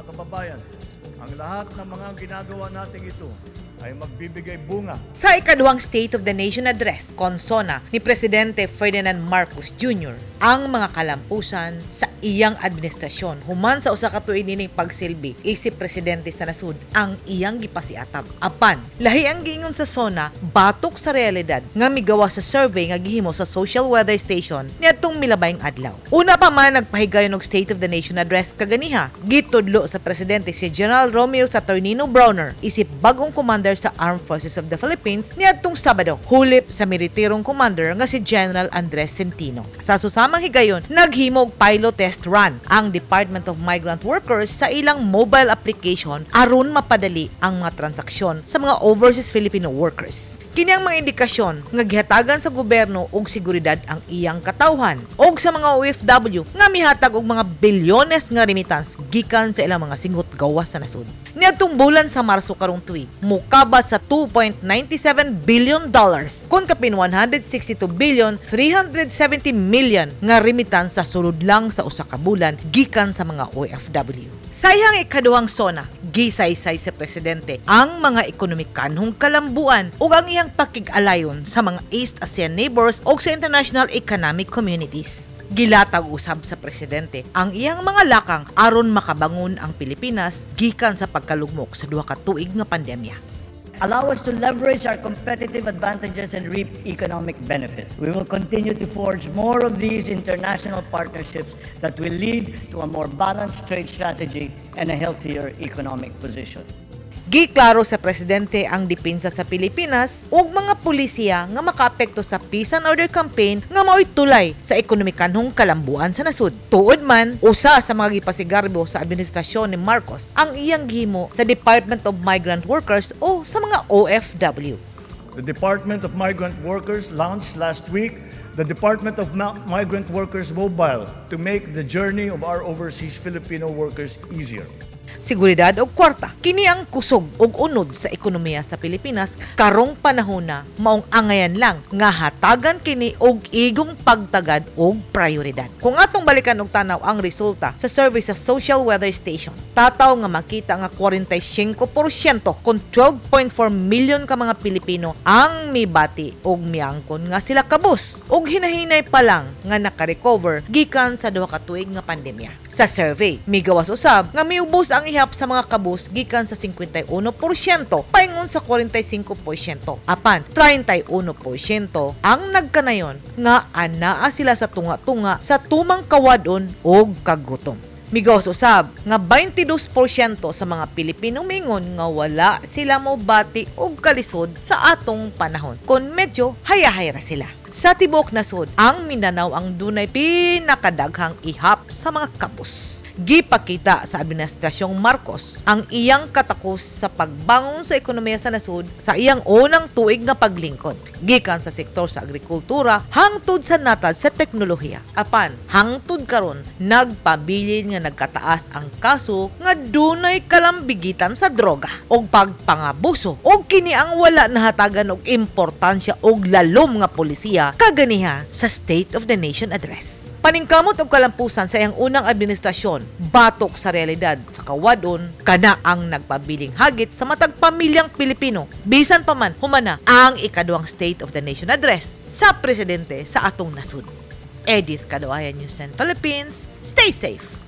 Kababayan, ang lahat ng mga ginagawa nating ito ay magbibigay bunga. Sa ikaduhang State of the Nation Address, kon SONA, ni Presidente Ferdinand Marcos Jr. ang mga kalampusan sa iyang administrasyon human sa usa ka tuig nining pagsilbi isip presidente sa nasud ang iyang gipasiatab. Apan, lahi ang giingon sa SONA batok sa realidad nga migawa sa survey nga gihimo sa Social Weather Station niadtong milabayng adlaw. Una pa man nagpahigayon og State of the Nation Address kaganiha, gitudlo sa presidente si General Romeo Saturnino Brawner isip bag-ong commander sa Armed Forces of the Philippines niadtong Sabado, hulip sa miritirong commander nga si General Andres Centino. Sa susamang higayon, naghimo og pilot test run ang Department of Migrant Workers sa ilang mobile application aron mapadali ang mga transaksyon sa mga overseas Filipino workers. Kini ang mga indikasyon nga gihatagan sa gobyerno og seguridad ang iyang katawhan og sa mga OFW nga mihatag og mga bilyones nga remittance gikan sa ilang mga singot gawas sa nasod. Niadtong bulan sa Marso karong tuig, mukabat sa $2.97 billion kon kapin 162 billion 370 million nga remittance sa sulod lang sa usa ka bulan gikan sa mga OFW. Sa iyang ikaduhang SONA, gisaysay sa presidente ang mga ekonomikanhong kalambuan ug ang iyang pakig-alayon sa mga East ASEAN neighbors ug sa international economic communities. Gilatag usab sa presidente ang iyang mga lakang aron makabangon ang Pilipinas gikan sa pagkalugmok sa duha ka tuig nga pandemya. Allow us to leverage our competitive advantages and reap economic benefit. We will continue to forge more of these international partnerships that will lead to a more balanced trade strategy and a healthier economic position. Giklaro sa presidente ang depensa sa Pilipinas ug mga pulisiya nga makaapekto sa Peace and Order campaign nga mao'y tulay sa ekonomikanhong kalambuan sa nasud. Tuod man, usa sa mga gipasigarbo sa administrasyon ni Marcos ang iyang gihimo sa Department of Migrant Workers o sa mga OFW. The Department of Migrant Workers launched last week the Department of Migrant Workers Mobile to make the journey of our overseas Filipino workers easier. Seguridad og kwarta. Kini ang kusog ug unod sa ekonomiya sa Pilipinas karong panahon na, maong angayan lang nga hatagan kini og igong pagtagad og prioridad. Kung atong balikan og tanaw ang resulta sa survey sa Social Weather Station, tataw nga makita nga 45% kon 12.4 million ka mga Pilipino ang mibati og miangkon nga sila kabus og hinahinay pa lang nga naka-recover gikan sa duha ka tuig nga pandemya. Sa survey, migawas usab nga miubos ang ihap sa mga kabus gikan sa 51% paingon sa 45%. Apan 31% ang nagkanayon nga anaa sila sa tunga-tunga sa tumang kawadon og kagutom. Migawas usab nga 22% sa mga Pilipino mingon nga wala sila mobati og kalisod sa atong panahon, kon medyo hayahay ra sila. Sa tibuok nasod, ang Mindanao ang dunay pinakadaghang ihap sa mga kabus. Gipakita sa administrasyong Marcos ang iyang katakos sa pagbangon sa ekonomiya sa nasod sa iyang unang tuig nga paglingkod, gikan sa sektor sa agrikultura hangtod sa natad sa teknolohiya. Apan, hangtod karon nagpabilin nga nagkataas ang kaso nga dunay kalambigitan sa droga og pagpangabuso, ug kini ang wala nahatagan og importansya og lalom nga polisiya kaganiha sa State of the Nation Address. Paningkamot og kalampusan sa iyang unang administrasyon, batok sa realidad sa kawadon, kana ang nagpabiling hagit sa matag pamilyang Pilipino. Bisan pa man humana ang ikaduhang State of the Nation Address sa presidente sa atong nasud. Edith Kadoayan, News 10 Philippines. Stay safe.